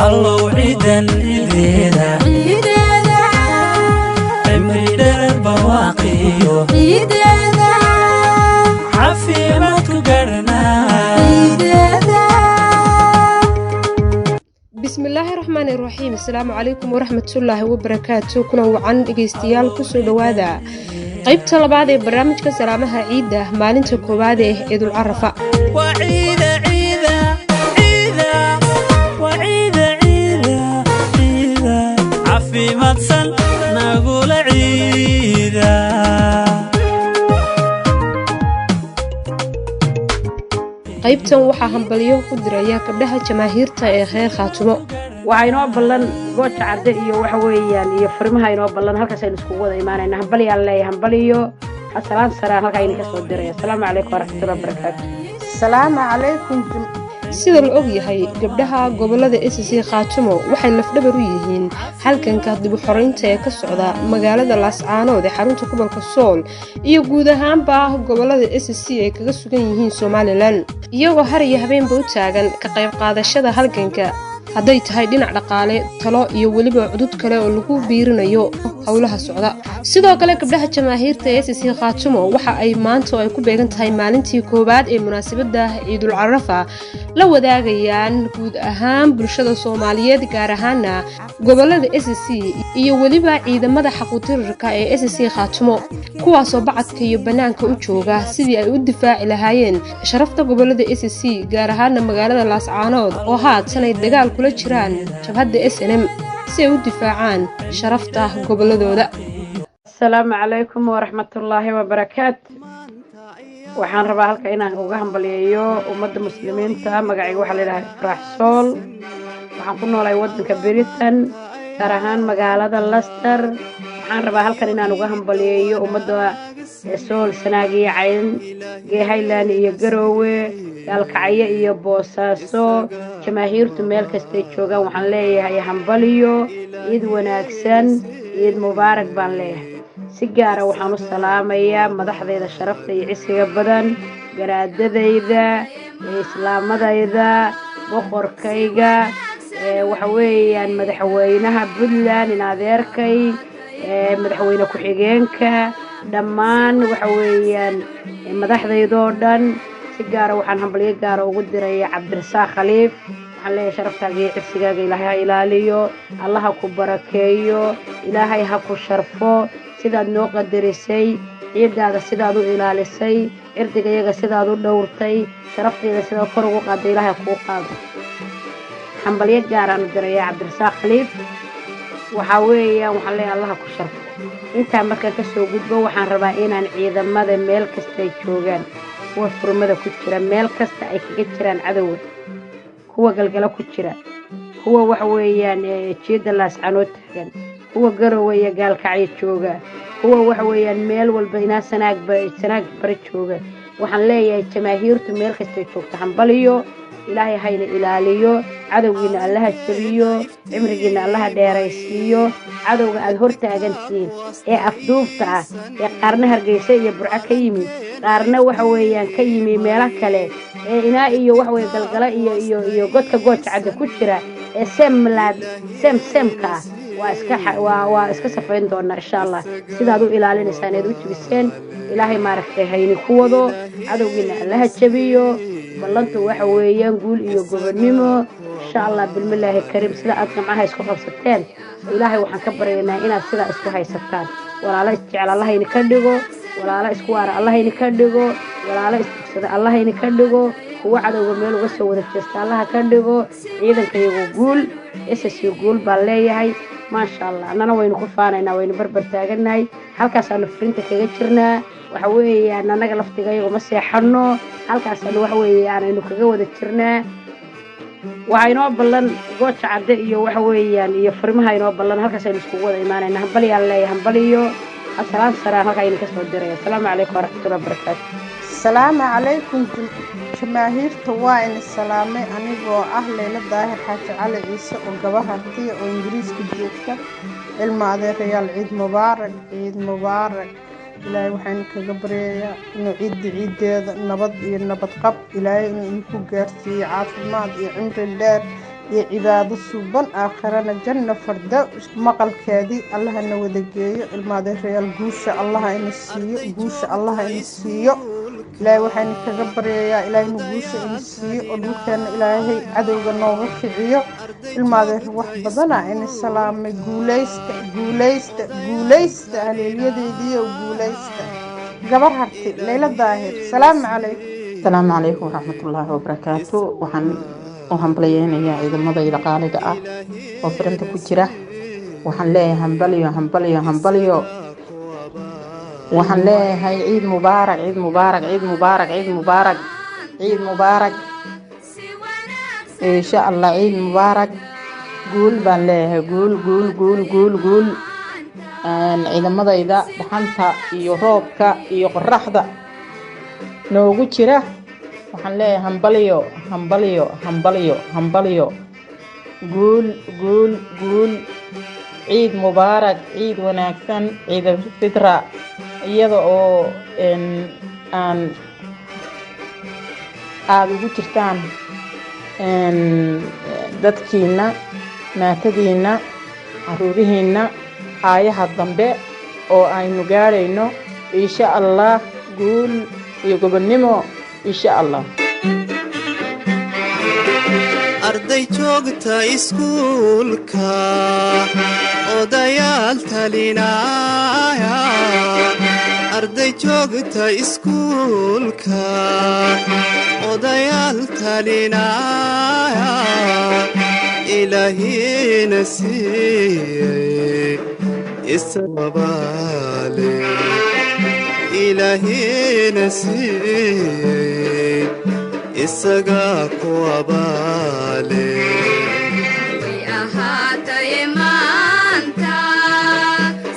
Allow ciidan ciideeda cimri dherer barwaaqiyo caafimaad ku garhnaa. Bismillaahi raxmaani raxiim. Asalaamu calaykum waraxmatullaahi wabarakaatu. Kulan wacan dhegeystayaal, kusoo dhowaada qaybta labaad ee barnaamijka salaamaha ciidda, maalinta koowaad ee Ciidul Carafa. Waa ciida, ciida, ciida, waa ciida, ciida, ciida, caafimaadsan nagula ciida. Qaybtan waxaa hambalyo ku diraya gabdhaha jamaahiirta ee reer Khaatumo. Waxaa inoo ballan Gooja Cadde iyo waxa weeyaan iyo furimaha inoo ballan, halkaas aynu iskugu wada imaanayna. Hambalyaan leeyahay, hambaliyo, salaan saraan halkaa idinka soo diraya. Asalaamu calaykum waraxmatullahi wabarakaatu. Salaamu calaykum. Sida la og yahay, gabdhaha gobolada SSC Khaatumo waxay lafdhabar u yihiin halganka dib u xoreynta ee ka socda magaalada Laascaanood ee xarunta gobolka Sool iyo guud ahaanba gobolada SSC ay kaga sugan yihiin Somaliland, iyagoo har iyo habeenba u taagan ka qayb qaadashada halganka, hadday tahay dhinac dhaqaale, talo iyo weliba cudud kale oo lagu biirinayo howlaha socda. Sidoo kale gabdhaha jamaahiirta ee SSC Khaatumo waxa ay maanta oo ay ku beegan tahay maalintii koowaad ee munaasabada Ciidul Carafa la wadaagayaan guud ahaan bulshada Soomaaliyeed, gaar ahaana gobolada SSC iyo weliba ciidamada xaquutirirka ee SSC Khaatumo, kuwaasoo bacadka iyo bannaanka u jooga sidii ay u difaaci lahaayeen sharafta gobolada SSC, gaar ahaana magaalada Laascaanood oo haatan ay dagaal kula jiraan jabhadda SNM, si ay u difaacaan sharafta goboladooda. Asalaamu calaykum waraxmatullaahi wabarakaatu. Waxaan rabaa halka inaan uga hambalyeeyo ummadda muslimiinta. Magacayga waxaa la yidhahaa Ifraax Sool. Waxaan ku noolahay waddanka Britain, gaar ahaan magaalada Leicester. Waxaan rabaa halkan inaan uga hambalyeeyo ummadda Sool, Sanaag iyo Cayn, Highland iyo Garoowe, Gaalkacyo iyo Boosaaso. Jamaahiirtu meel kastay joogaan waxaan leeyahay hambaliyo, ciid wanaagsan, ciid mubaarak baan leeyahay. Si gaara waxaan u salaamayaa madaxdayda sharafta iyo cisiga badan, garaadadayda, islaamadayda, boqorkayga, waxa weeyaan madaxweynaha Puntland in adeerkay, madaxweyne ku-xigeenka, dhammaan waxa weeyaan madaxdaydoo dhan. Si gaara waxaan hambalyo gaara ugu diraya Cabdirasaaq Khaliif. Waxaan leeyahay sharaftaaga iyo cisigaaga Ilaahay ha ilaaliyo, Allaha ku barakeeyo, Ilaahay ha ku sharfo. Sidaad noo qadarisay, ciiddaada sidaad u ilaalisay, cirdigayaga sidaad u dhowrtay, sharaftayda sidaad kor ugu qaadday, Ilaahay kuu qaado. Hambalyo gaaraan u diraya Cabdirasaaq Khaliif. Waxaa weeyaan waxaan leeyahay Allaha ku sharfo. Intaa markaan kasoo gudbo, waxaan rabaa inaan ciidamada meel kastay joogaan, kuwa furmada ku jira, meel kasta ay kaga jiraan cadowga, kuwa Galgalo ku jira, kuwa waxa weeyaan jiida Laascanood taagan, kuwa Garowe iyo Gaalkacyo jooga, kuwa waxa weeyaan meel walba inaa Sanaagba, Sanaag Bara jooga, waxaan leeyahay jamaahiirtu meel kastay joogto hambaliyo. Ilaahay hayna ilaaliyo, cadowgiina Allaha jabiyo, cimrigiina Allaha dheeraysiiyo. Cadowga aada hor taagantihiin ee afduubta ah, ee qaarna Hargeysa iyo Burco ka yimi, qaarna waxa weeyaan ka yimi meelo kale, ee inaa iyo waxa weye Galgala iyo godka Gooja Cadda ku jira, ee seemlaad seem seemka ah, waa iska safayn doonaa insha Allah. Sidaad u ilaalinaysaan eed u jibiseen, Ilaahay maaragtay hayni ku wado, cadowgiina Allaha jabiyo. Ballantu waxa weeyaan guul iyo gobonnimo insha Allah, bilmillaahi kariim. Sida aad gamcaha isku qabsateen, Ilaahay waxaan ka baryaynaa inaad sidaa isku haysataan. Walaalo isjecel Allahayni ka dhigo, walaalo isku waara Allahayni ka dhigo, walaalo isdugsada Allahayni ka dhigo, kuwa cadowga meel uga soo wada jeesta Allaha ka dhigo. Ciidankayagu guul, SSC guul baan leeyahay. Maasha Allah, annana waynu ku faanaynaa, waynu barbar taagannahay, halkaasaanu furinta kaga jirnaa. Waxa weeyaan annaga laftigayagu ma seexanno, halkaasaanu waxa weeyaan aynu kaga wada jirnaa. Waxaa inoo ballan Gooja Cadde iyo waxa weeyaan iyo furimaha inoo ballan, halkaas aynu iskugu wada imaanayna. Hambalyaan leeyahay, hambaliyo, salaan saraan halkaa idinka soo diraya. Asalaamu calaykum waraxmatullahi wabarakaatu. Salaamu calaykum jamaahiirta, waa ini salaamay anigoo ah Leyla Daahir Xaaji Cali Ciise oo gaba Hartiya oo Ingiriiska joogta. Ilma adeerayaal, ciid mubaarak, ciid mubaarak. Ilaahay waxaynu kaga baryayaa inuu ciidda ciiddeeda nabad iyo nabad qab Ilaahay inuu idinku gaarsiiyo, caafimaad iyo cimri dheer. Iyo cibaado suuban, aakhirana janna fardows maqalkeedii Allaha na wada geeyo. Ilmaadeerayaal, guusha Allaha ina siiyo, guusha Allaha ina siiyo. Ilaahay waxayna kaga baryayaa Ilaahay inuu guusha ina siiyo oo dhulkeena Ilaahay cadowga nooga kiciyo. Ilmaadeer, wax badana ina salaamay. Guuleysta, guuleysta, guuleysta, haleelyadeediiyo guuleysta. Gabar Harti, Leyla Daahir. Salaamu calaykum. Asalaamu calaykum waraxmatullaahi wabarakaatu. Waxaan u hambalyeynayaa ciidamadayda qaaliga ah oo firanta ku jira. Waxaan leeyahay hambalyo, hambalyo, hambalyo. Waxaan leeyahay ciid mubaarak, ciid mubaarak, ciid mubaarak, ciid mubaarak, ciid mubaarak, insha Allah. Ciid mubaarak, guul baan leeyahay, guul, guul, guul, guul, guul. Ciidamadayda dhaxanta iyo roobka iyo qoraxda noogu jira waxaan leeyahay hambalyo, hambalyo, hambalyo, hambalyo, guul, guul, guul, ciid mubaarak, ciid wanaagsan, ciid fitra, iyada oo aan aada ugu jirtaan dadkiina, maatadiina, caruurihiina, aayaha dambe oo aynu gaadhayno, insha Allah. Guul iyo gobonnimo, insha Allah. Arday joogta iskuulka, odayaal talinaya, arday joogta iskuulka, odayaal talinaya, Ilaahina siiyey isabaale, Ilaahina siiyey, isagaa ku abaale. Way ahaataye maanta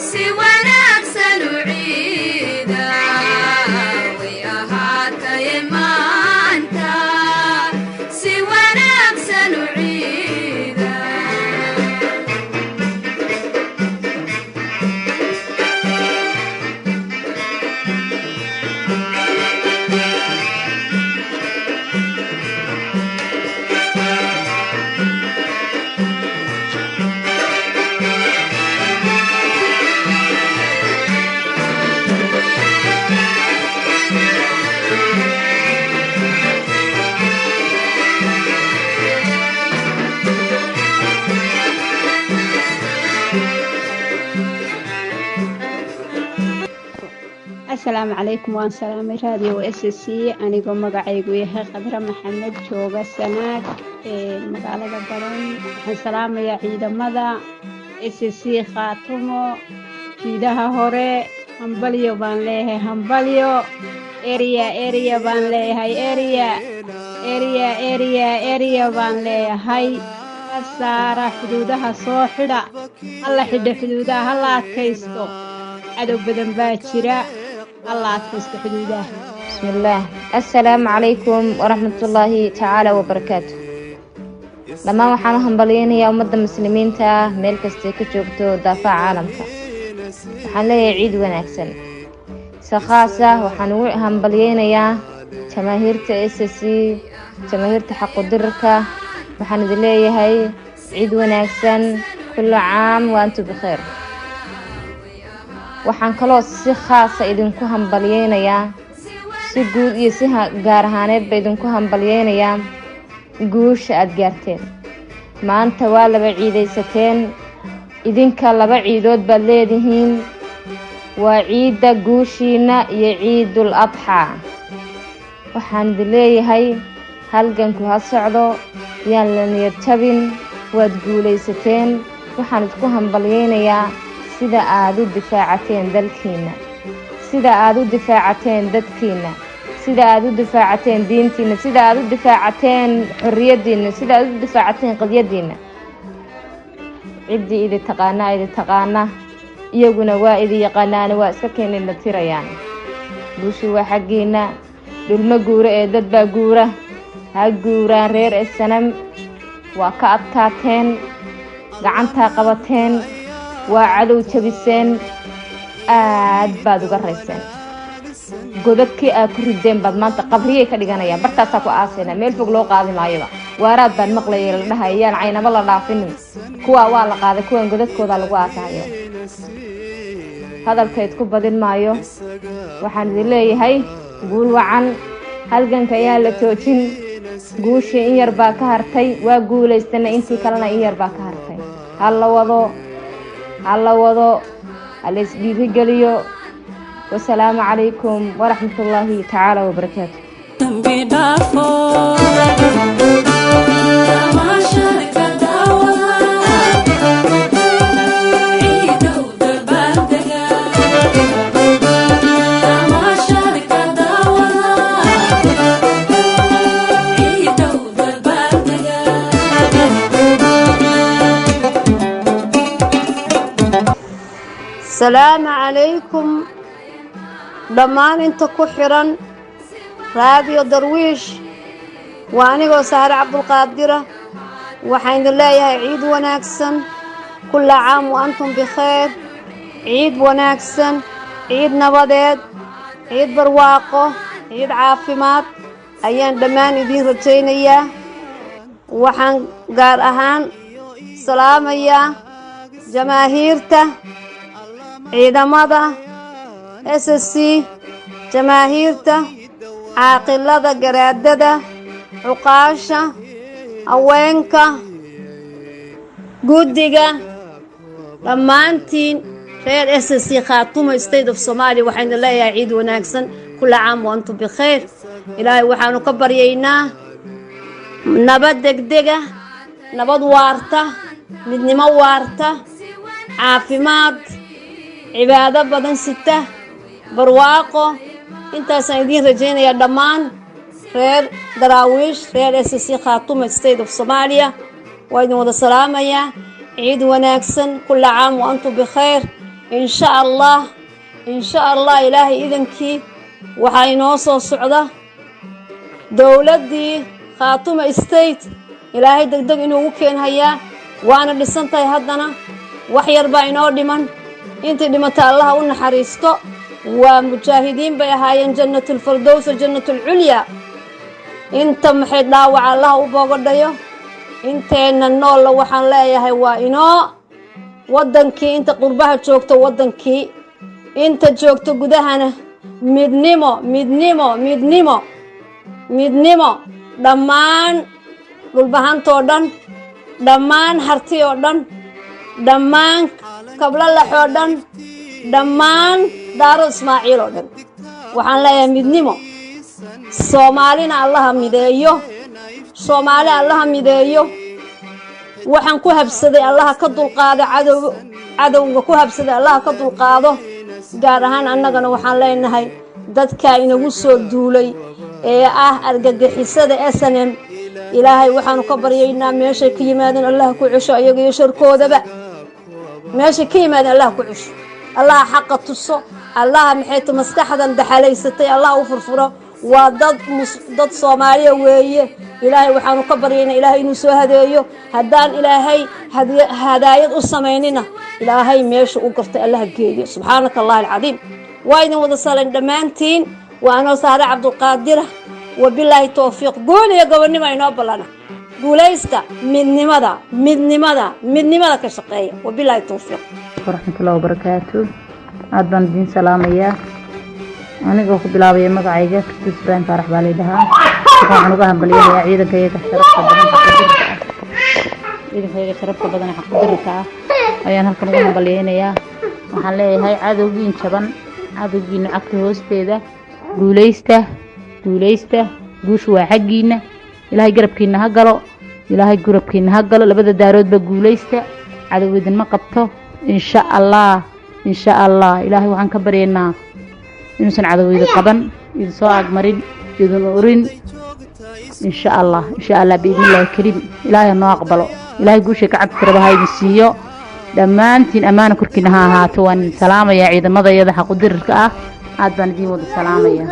si wanaagsan u ciida. Way ahaataye maanta si wanaagsan u ciida. Asalaamu calaykum. Waan salaamay Raadiyo SSC. Anigoo magacaygu yahay Khadre Maxamed, jooga Sanaag ee magaalada Baran, waxaan salaamayaa ciidamada SSC Khaatumo jiidaha hore. Hambalyo baan leeyahay, hambalyo. Eriya, eriya baan leeyahay, eriya, eriya, eriya, eriya baan leeyahay. Ka saara xuduudaha, soo xidha, halla xidha xuduudaha, halla adkaysto. Cadow badan baa jira, halla adkaysto xuduudaha. Bismillaah. Assalaamu calaykum waraxmatullaahi tacaala wabarakaatu. Dhammaan waxaan u hambalyeynayaa ummadda muslimiinta ah meel kastay ka joogto daafaha caalamka. Waxaan leeyahay ciid wanaagsan. Si khaas ah waxaan ugu hambalyeynayaa jamaahiirta SSC, jamaahiirta xaqudirarka. Waxaan idin leeyahay ciid wanaagsan, kullu caam wa antum bikheer. Waxaan kaloo si khaasa idinku hambalyeynayaa, si guud iyo si gaar ahaaneedba idinku hambalyeynayaa guusha aada gaarteen maanta. Waa laba ciidaysateen idinka, laba ciidood baad leedihiin: waa ciidda guushiina iyo ciidul adxaa. Waxaan idin leeyahay halganku ha socdo, yaan la niyad jabin, waad guulaysateen. Waxaan idinku hambalyeynayaa sida aad u difaacateen dalkiina, sida aad u difaacateen dadkiina, sida aad u difaacateen diintiina, sida aad u difaacateen xorriyaddiina, sida aad u difaacateen qadyadiina. Ciddii idi taqaanaa idi taqaana, iyaguna waa idi yaqaanaana, waa iska keenina tirayaan. Guushu waa xaggiina. Dhulma guura ee dad baa guura. Ha guuraan reer SNM. Waa ka adkaateen, gacantaa qabateen, waa cadow jabiseen, aad baad uga rayseen. Godadkii aad ku rideen baad maanta qabriyay ka dhiganayaan. Bartaasaa ku aasayna, meel fog loo qaadi maayoba. Waaraad baan maqlayay la dhahaya yaan Caynabo la dhaafinin. Kuwaa waa la qaaday, kuwan godadkoodaa lagu aasahaya. Hadalkayd ku badin maayo. Waxaan idin leeyahay guul wacan. Halganka ayaan la joojin. Guushii in yar baa ka hartay, waa guulaystanay, intii kalena in yar baa ka hartay. Ha la wado, ha la wado, ha la isdhiirigeliyo. Wasalaamu calaykum waraxmatullaahi tacaala wabarakaatu. Dambi dhaafo tamaashadka daawada, ciidow dabaaldega, tamaashadka daawada, ciidow dabaaldega. Salaamu calaykum dhammaan inta ku xidhan Raadiyo Darwiish. Waa anigoo Saare Cabdulqaadira. Waxaan idin leeyahay ciid wanaagsan. Kulla caam wa antum bikhayr. Ciid wanaagsan, ciid nabadeed, ciid barwaaqo, ciid caafimaad ayaan dhammaan idiin rajaynayaa. Waxaan gaar ahaan salaamayaa jamaahiirta ciidamada SSC, jamaahiirta caaqilada, garaadada, cuqaasha, haweenka, guddiga, dhammaantiin reer SSC, Khaatumo State of Somalia. Waxaynu leeyahay ciid wanaagsan. Kulla caam wa antum bikhayr. Ilaahay waxaanu ka baryaynaa nabad degdega, nabad waarta, midnimo waarta, caafimaad, cibaado badan sita, barwaaqo. Intaasaan idiin rajaynayaa dhammaan reer Daraawiish, reer SSC, Khaatuma State of Somalia. Waa idin wada salaamayaa. Ciid wanaagsan. Kulla caam wa antum bikhayr. Insha Allah, insha Allah, Ilaahay idankii waxaa inoo soo socda dowladdii Khaatuma State. Ilaahay degdeg inuugu keenhayaa, waana dhisan tahay. Haddana wax yar baa inoo dhiman. Intii dhimata Allaha u naxariisto, waa mujaahidiin bay ahaayeen. Jannatulfardowsa, jannatulculya. Inta maxay dhaawaca Allaha u boogadhayo. Inteenna noolla waxaan leeyahay waa inoo waddankii. Inta qurbaha joogto waddankii, inta joogto gudahana midnimo, midnimo, midnimo, midnimo. Dhammaan Dhulbahantoo dhan, dhammaan Harti oo dhan, dhammaan Kablalaxoo dhan, dhammaan Daaro Ismaaciil oo dhan waxaan leeyahay midnimo. Soomaalina Allaha mideeyo, Soomaali Allaha mideeyo. Waxaan ku habsaday Allaha ka dulqaado. Cadow, cadowga ku habsaday Allaha ka dulqaado. Gaar ahaan annagana waxaan leenahay dadkaa inagu soo duulay ee ah argagixisada SNM, Ilaahay waxaanu ka baryaynaa meeshay ka yimaadeen Allaha ku cesho, ayaga iyo sharkoodaba meeshay ka yimaadeen Allaha ku cesho. Allaha xaqa tuso. Allaha maxay ta maskaxdan daxalaysatay Allah u furfuro. Waa dad Soomaaliya weeye. Ilaahay waxaanu ka baryaynaa Ilaahay inuu soo hadeeyo. Haddaan Ilaahay hadaayad u samaynina, Ilaahay meesha u gartay Allaha geeyo. Subxaanaka Allahi alcadiim. Waa idin wada salan dhammaantiin. Waa anoo Saare Cabdulqaadira. Wabilaahi towfiiq. Guul iyo gobonnimo inoo ballana. Guulaysta. Midnimada, midnimada, midnimada ka shaqeeya. Wabilaahi towfiiq. Waraxmatullahi wabarakaatu. Aad baan idiin salaamayaa anigoo ku bilaabaya magacayga. Kasuus Ibraahim Faarax baa laydhahaa. Waxaan uga hambalyanayaa ciidankayaga sharafta badan, xaqudirka ah. Ciidankayaga sharafta badan ee xaqudirka ah ayaan halkan uga hambalyaynayaa. Waxaan leeyahay cadowgiin jaban, cadowgiina cagta hoosteeda. Guuleysta, guuleysta. Guushu waa xaggiina. Ilaahay garabkiina ha galo, Ilaahay garabkiina ha galo. Labada daaroodba guuleysta. Cadow idinma qabto, insha Allah, insha Allah. Ilaahay waxaan ka baryaynaa inuusan cadow idin qaban, idin soo agmarin, idin urin, insha Allah, insha Allah, biidnillahi kariim. Ilaahay ha noo aqbalo. Ilaahay guushay gacanta tiraba ha idin siiyo dhammaantiin. Ammaana korkiina ha ahaato. Waan idin salaamayaa ciidamadayada xaqudirirka ah. Aad baan idiin wada salaamayaa.